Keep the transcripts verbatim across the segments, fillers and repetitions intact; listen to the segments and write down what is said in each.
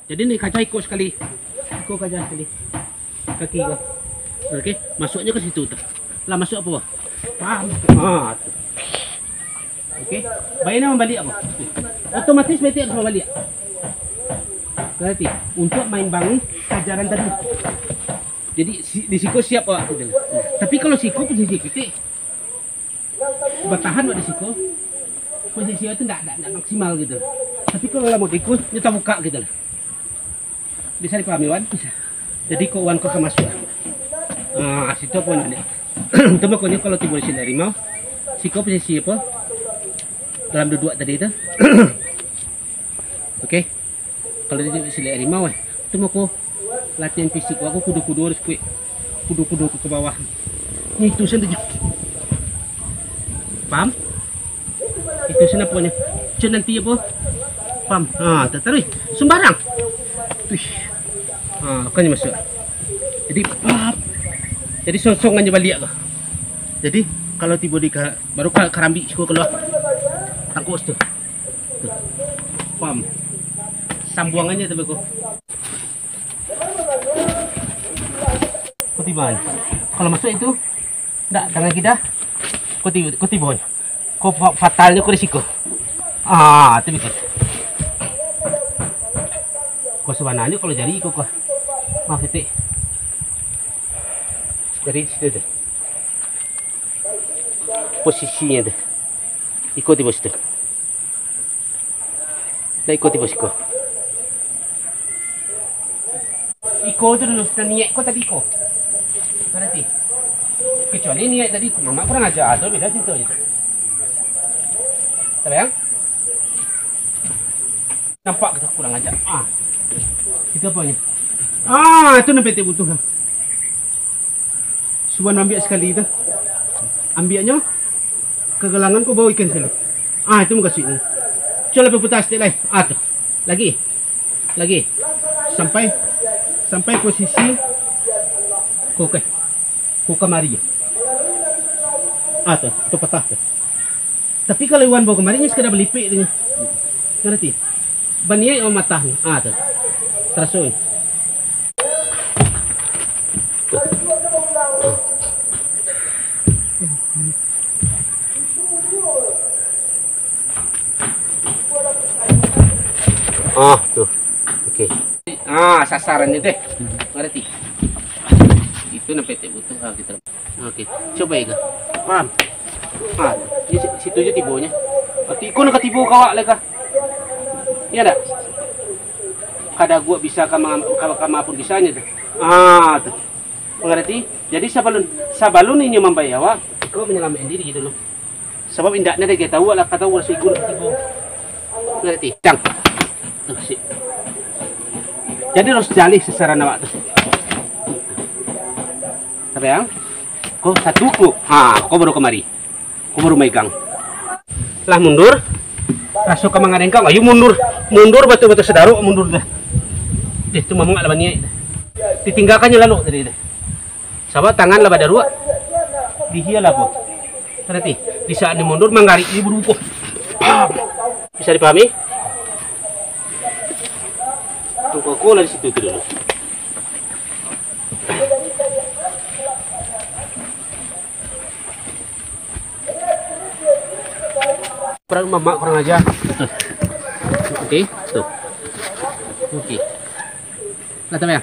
Jadi ni kaja iko sakali. Iko kaja sakali. Kaki ko. Oke, masuaknyo ka situ tu. Lah masuak apo? Paham. Ha, tu. Oke. Baina mambaliak apo? Otomatis batik harus mambaliak. Berarti untuk maimbangi ajaran tadi. Jadi si, di siko siap awak gitu. Tapi kalau siko posisi kitik, batahan awak di siko, posisi awak tu ndak, ndak, ndak maksimal gitu. Tapi kalau lah mau diikut, nyo tabuka gitu lah. Bisa dipahami, Wan? Bisa. Jadi, kok Wan kok ka masuak. Ah, situ apo nyo. Itu makonyo kalau tibo di silaik rimau, siko posisi apo? Dalam duduak tadi tu. Oke. Kalau di silaik rimau, eh. Itu mako latihan fisik. Aku kudo-kudo harus kuik. Kudo-kudo ke, ke bawah. Itu sen tu. Paham? Itu sen aponyo. Cun nanti apo? Paham? Ha, tataruih. Sumbarang. Tuih. Ha, kan masuk. Jadi, pap. Jadi, sosong aja baliak ko. Jadi, kalau tibo di ka-, baru ka-, karambik siko kalua. Tangkos tu. Tu. Paham? Sambuangannya tu, beko. Ko tibo ni. Kalau masuk itu, ndak, tangan kida. Ko tibo, ko tibo ni. Ko fa-, fatalnyo ko di siko. Ah, tu betul. Ko sabananyo kalau jari iko ko. Maaf, titik. Jari situ tu. Posisinyo tu. Iko tibo situ. Lah iko tibo siko. Iko tu dulu, sudah niat ko tadi ko. Berarti. Kecuali niat tadi, mamak kurang aja, tu beda situ je. Tabayang? Nampak kita kurang aja. Ah. Itu apanya? Ah, itu nan petek butuh lah. Suban ambiak sakali tu. Ambiaknyo, ka galangan ko bawa ikan sakali. Ah, itu mukasuiknyo. Cuba lah putar saketek lai. Ah, tu. Lagi. Lagi. Sampai, sampai posisi ko, oke. Ko kamari. Ah, tu. Tu patah tu. Tapi kalau Iwan bawa kamari, nyo sakadar balipek tu nyo. Ngarati? Baniaik mamatah nyo. Ah, tu. Taraso nyo. Ah, tu. Oke. Ah, sasaran nyo teh. Ngarati? Itu nan petek butuh ha, kita. Oke, coba ya, Kak. Paham? Ah, di si-, situ aja tibonyo. Berarti iko nak tibo kawak lah, Kak. Iya ndak? Kada guak bisa kama, kama, kama pun bisanya tu. Ah, tu. Mengerti? Jadi sabalun, sabalun inyo mambayar awak, iko menyelamatkan diri dulu. Sabab indaknya dek tahu lah, kata urang sigun tibo. Ngerti? Dang. Tuh, sip. Jadi harus jalih sasaran awak tu. Tapi yang ko satu ko. Ha, ko baru kamari. Ko baru megang. Lah mundur. Raso ka mangarengkang. Ayo mundur. Mundur batul-batul sadaro mundur dah. Deh, tu mamang lah baniaik. Ditinggalkannya lalu tadi deh. Sabab tangan lah badaruak. Dihia lah ko. Berarti di saat ni mundur manggarik ni baduko. Bisa dipahami? Tunggu ko lah di situ tu dulu. Kurang mamak, kurang aja. Oke, tuh. Oke. Lah, tahu ya?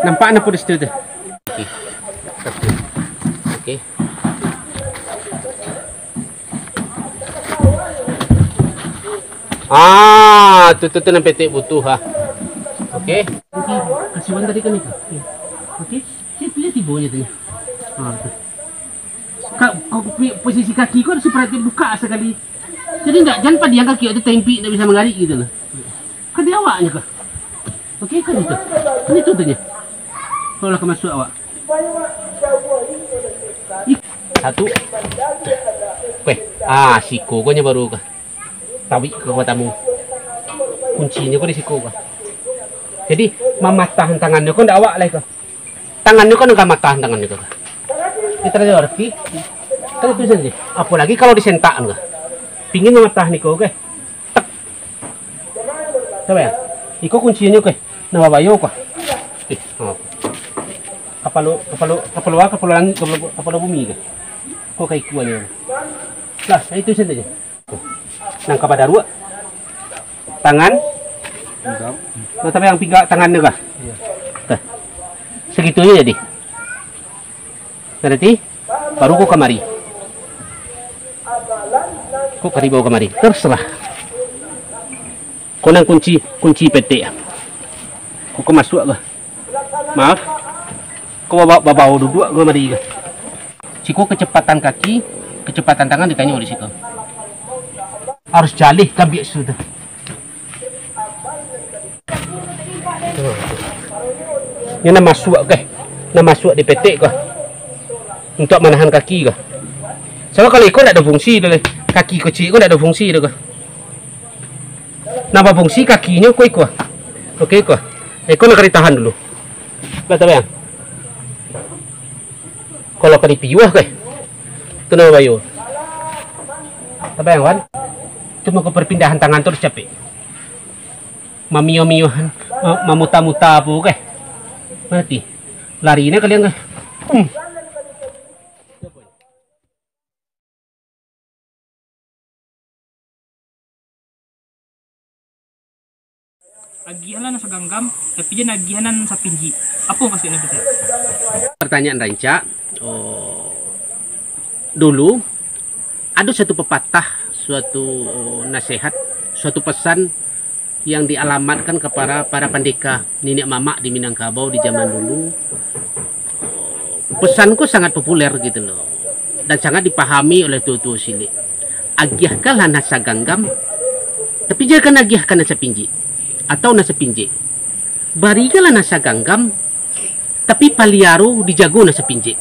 Nampak anak pedes tu, tu. Oke. Oke. Ah, tu, tu, tu nan petek butuh, ha. Oke. Oke, kasihan tadi kan itu. Oke. Situ ya tibonya tu. Ha, tu. Ka-, ka-, pi-, posisi kaki ko harus perhati buka sakali. Jadi ndak, jan padiang kaki tu tempik, ndak bisa mangarik gitu loh. Kan di awaknya kah? Oke, kan itu. Kan itu tu nya. Kalau lah ka masuak awak. Ih. Satu. Weh, ah, siko ko nya baru kah. Tawik ko tamu. Kuncinyo ko di siko ko. Jadi, mamatahan tangannyo ko ndak awak lai ko. Tangannyo ko nan ka matahan tangannyo ko. Kita ada arti. Kan itu saja. Apalagi kalau disentak ko. Pingin mamatahan niko, oke. Tek. Coba ya. Iko kuncinyo ko, eh. Nan babayo ko. Eh, ha. Kapalo, kapalo, kapalo, kapalo langik, kapalo, kapalo bumi ko. Ko ka ikuanyo. Lah, itu sajo. Nan ka badaruak. Tangan. Nah, tapi nan pinggang tangan tu kah? Iya. Nah. Sagitunyo jadi. Berarti baru ko kamari. Ko ka dibao kamari. Terserah. Ko nan kunci, kunci petek. Ko, ko masuak ko. Maaf. Ko baba-, babao duduak ko kamari ko. Siko kecepatan kaki, kecepatan tangan ditanyo di siko. Harus jaleh ka biak situ tu. Nyo nan masuak ko, nan masuak di petek ko. Untuak manahan kaki ko. Sabab kalau iko ndak ado fungsi doh lai. Kaki kecik ko ndak ado fungsi doh ko. Nan bafungsi kakinyo ko iko. Oke, iko. Iko nan ka ditahan dulu. Lah, tabayang. Kalau ka dipiuah ko, eh. Tu nan babayo. Tabayang, wan. Tu mako perpindahan tangan tu harus capek. Mamio-miohan, ma-, mamuta-muta apo ko, eh. Berarti lari nah kalian ko. Hmm. Agiahlah nan saganggam, tapi jan agiah nan sapinjik. Apo mukasuiknyo tu? Pertanyaan rancak. Oh, dulu, ado suatu pepatah, suatu nasihat, suatu pesan yang dialamatkan kepada para pandeka, niniak mamak di Minangkabau di zaman dulu. Pesan ko sangat populer gitu loh, dan sangat dipahami oleh tuo-tuo cilik. Agiahkanlah nan saganggam, tapi jangan agiahkan nan sapinjik, atau nan sapinjik. Barikanlah nan saganggam, tapi paliaro, dijago nan sapinjik.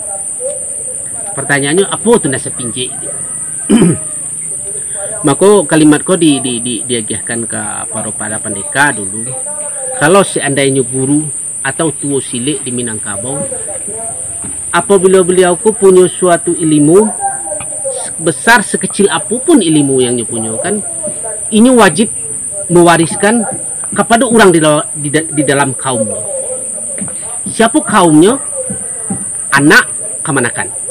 Pertanyaannyo, apo tu nan sapinjik? Mako, kalimat ko di, di, di, diagiahkan ka paro para pandeka dulu. Kalau seandainyo guru atau tuo cilik di Minangkabau, apabilo beliau ko punyo suatu ilimu, besar sekecil apo pun ilimu yang nyo punyo kan, inyo wajib mewariskan kapado urang di, la-, di, da-, di dalam kaumnyo. Siapo kaumnyo? Anak kamanakan.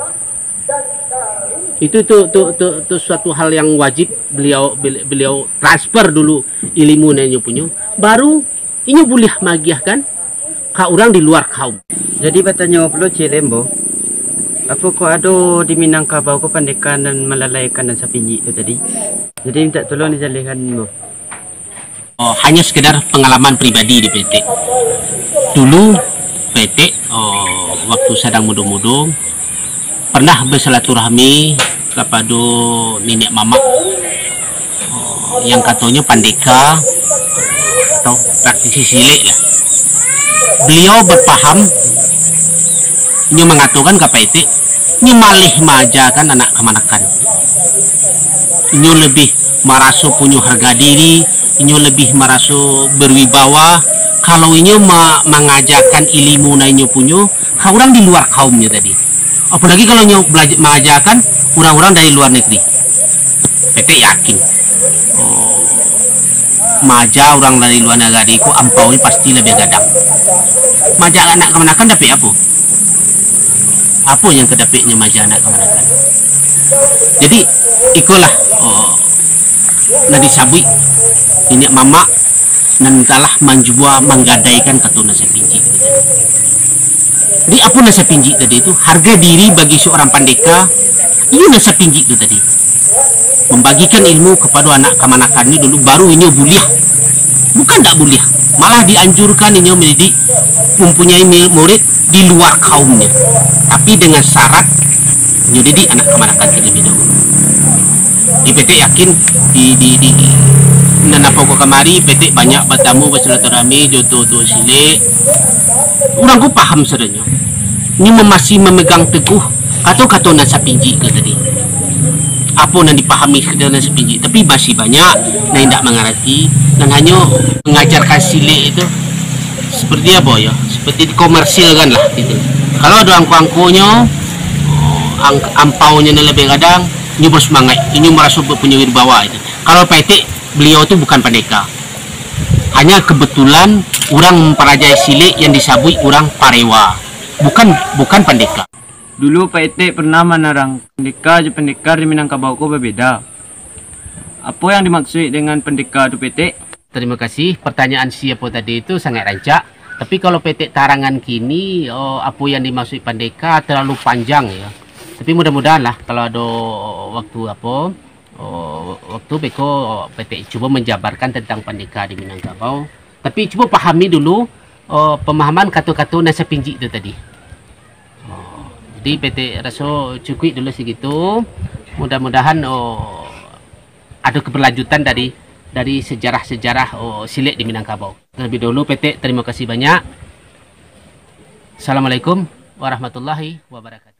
Itu tu, tu, tu, tu suatu hal yang wajib beliau, beli-, beliau transfer dulu ilimu nan inyo punyo, baru inyo buliah maagiahkan ka urang di luar kaum. Jadi batanyo pulo ciek lai, Ambo, apokoh ado di Minangkabau ko pandeka nan malalaikan nan sapinjik tu tadi? Jadi mintak tolong dijalehkan, Ambo. Oh, hanyo sekedar pengalaman pribadi di Petek. Dulu, Petek, oh, waktu sadang mudo-mudo, pernah bersilaturahmi kapado niniak mamak, oh, yang katonyo pandeka atau praktisi cilik lah. Beliau berpaham, inyo mangatokan ka Petek, inyo maleh maajakan anak kamanakan. Inyo lebih maraso punyo harga diri, inyo lebih maraso berwibawa, kalau inyo ma-, mangajakan ilimu nan inyo punyo ka urang di luar kaumnyo tadi. Apolagi kalau inyo belaja-, mangajakan urang-urang dari luar negeri. Petek yakin, oh, maaja urang dari luar nagari ko ampaunyo pasti labiah gadang. Maaja anak kamanakan dapek apo? Apo yang kadapeknyo maaja anak kamanakan? Jadi, ikolah, oh, nan disabuik niniak mamak nan talah manjua, manggadaikan kato nan sapinjik tu tadi. Jadi, apo nan sapinjik tadi tu? Harga diri bagi seorang pandeka, iyo nan sapinjik tu tadi. Mambagikan ilmu kapado anak kamanakannyo dulu, baru inyo buliah. Bukan ndak buliah, malah dianjurkan inyo mandidik, mempunyai mi-, murid di luar kaumnyo. Tapi dengan syarat, inyo didik anak kamanakan terlebih dahulu. Di Petek yakin, di, di, di, nan apo ko kamari, Petek banyak batamu, basilaturahmi jo tuo-tuo cilik. Urang ko paham sadonyo. Inyo masih mamegang teguh kato-kato nan sapinjik tu tadi. Apo nan dipahami kato nan sapinjik, tapi masih banyak nan indak mangarati, nan hanyo mangajarkan cilik itu seperti apo yo, seperti dikomersilkan lah gitu. Kalau ado angko-angkonyo, ang-, ampaunyo nan labiah gadang, inyo basumangaik, inyo maraso punyo wibawa itu. Kalau Petek, beliau tu bukan pandeka. Hanya kebetulan urang mamparajai silek yang disabuik urang parewa, bukan, bukan pandeka. Dulu Pak Etek pernah manarang pandeka jo pandekar di Minangkabau ko babeda. Apo yang dimaksuik dengan pandeka tu, Pak Etek? Terima kasih. Pertanyaan siapo tadi tu sangat rancak. Tapi kalau Pak Etek tarangan kini, oh, apo yang dimaksuik pandeka terlalu panjang, ya. Tapi mudah-mudahan lah kalau ado waktu apo, oh, waktu beko Pak Etek cubo manjabarkan tentang pandeka di Minangkabau. Tapi cubo pahami dulu, oh, pemahaman kato-kato nan sapinjik tu tadi. Oh, jadi Pak Etek raso cukuik dulu sagitu. Mudah-mudahan, oh, ado keberlanjutan dari, dari sejarah-sejarah, oh, silek di Minangkabau. Terlebih dahulu, Pak Etek, terima kasih banyak. Assalamualaikum warahmatullahi wabarakatuh.